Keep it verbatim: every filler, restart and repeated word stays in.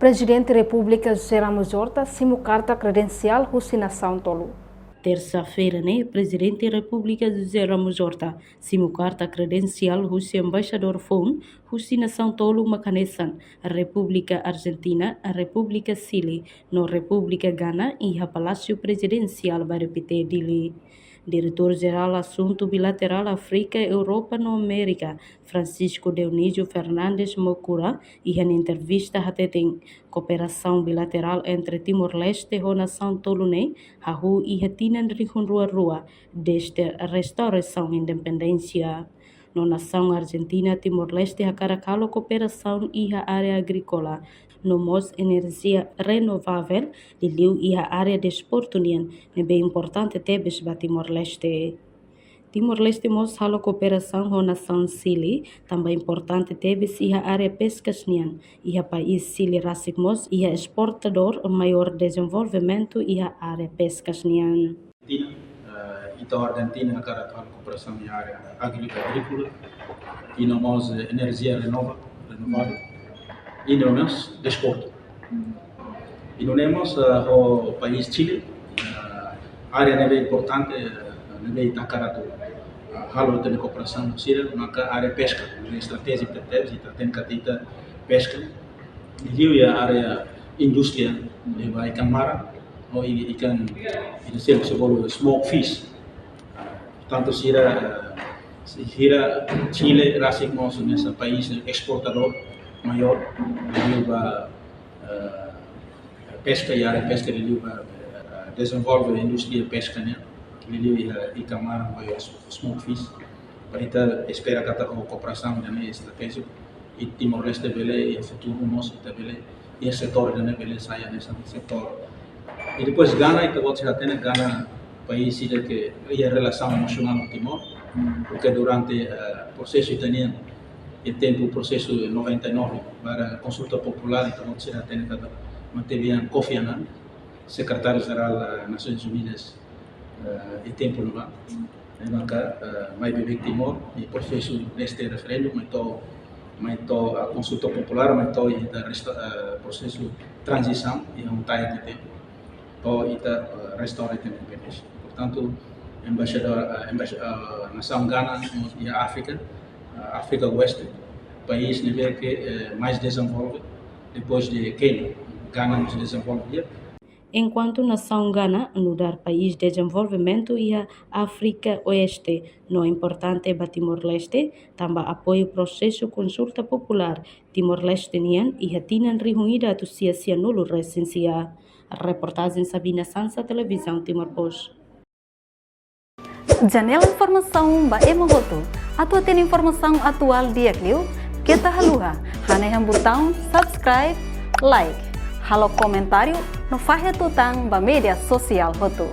Prezidente Repúblika José Ramos Horta simu karta kredensiál husi nasaun tolu. Tersa-feira ne'e, Prezidente Repúblika José Ramos Horta simu karta kredensiál husi embaixadór foun husi nasaun tolu mak hanesan Repúblika Arjentina, Repúblika Xile, no Repúblika Gana iha Palásiu Prezidensiál Bairru Pité, Dili. Diretór Jerál Asuntu Bilaterál Áfrika, Europa no Amérika, Francisco Dionísio Fernandes Mokura, iha nia entrevista hateten, kooperasaun bilaterál entre Timor-Leste ho nasaun tolu ne'e hahú iha tinan rihun rua rua, dezde restaurasaun independénsia. No nasaun Arjentina, Timor-Leste hakarak halo kooperasaun iha área agríkola, no mós enerjia renovavel, liuliu iha área desportu nian, ne'ebé importante tebes ba Timor-Leste. Timor-Leste mós halo kooperasaun ho nasaun Xile, tanba importante tebes iha área peskas nian. Iha país Xile rasik mós iha esportadór maiór dezenvolvimentu iha área peskas nian. Argentina, eh, entaun Argentina hakarak halo kooperasaun iha área agri-, agríkola, i no mós, eh, enerjia renova-, renovável, i no mós desportu. I no mós, eh, ho país Xile, eh, área ne'ebé importante, eh, ne'ebé ita hakarak atu, eh, halo ita-nia kooperasaun sira, maka área peska, ne'ebé estratéjiku tebes, ita hatene katak ita peska, liuliu iha área indústria, liuliu ba ikan mara, no i-, ikan, ita sei bolu smoke fish. Tantu sira, eh, sira Xile rasik mós hanesan país esportadór maiór, liuliu ba, eh, peska, iha área peska, liuliu ba, eh, dezenvolve indústria peska nian, liuliu iha ikan mara, no smoke fish. Para ita espera katak ho kooperasaun ida-ne'e estratéjiku, i Timor-Leste bele, iha futuru mós ita bele, iha setór ida-ne'e bele sai hanesan setór. I depois Gana, ita-boot sira hatene Gana país ida ke iha relasaun emosionál ho Timor, porque durante, eh, prosesu ita-nian, iha tempu prosesu noventa e nove, para konsulta populár, ita-boot sira hatene katak manteve an Kofi Annan, Sekretáriu Jerál, eh, Nasoins Unidas, eh, iha tempu ne'ebá. Ne'e maka, eh, mai beibeik Timor, iha prosesu dezde referendu, mai to'o, mai to'o, eh, konsulta populár, mai to'o iha resta-, eh, prosesu tranzisaun, iha um taik de tempu, to'o ita, eh, restaura ita-nia independénsia. Portantu, embaixadór, eh, embaix-, eh, nasaun Gana iha Áfrika, eh, Áfrika Oeste, país ne'ebé ke, eh, mais dezenvolve, depois de Kénia, Gana mais dezenvolve, Enkuantu nasaun Gana nu'udar país dezenvolvimentu iha Áfrika Oeste, no importante ba Timor-Leste, tanba apoiu prosesu konsulta populár Timor-Leste nian iha tinan rihun ida atus sia sianulu resin sia. Reportajen Sabina Sansa, Televizaun Timor Post. Janela informasaun ba ema hotu. Atu hatene informasaun atuál di'ak liu, keta haluha hanehan butaun subscribe, like, halo komentáriu, no fahe tutan ba média sosiál hotu.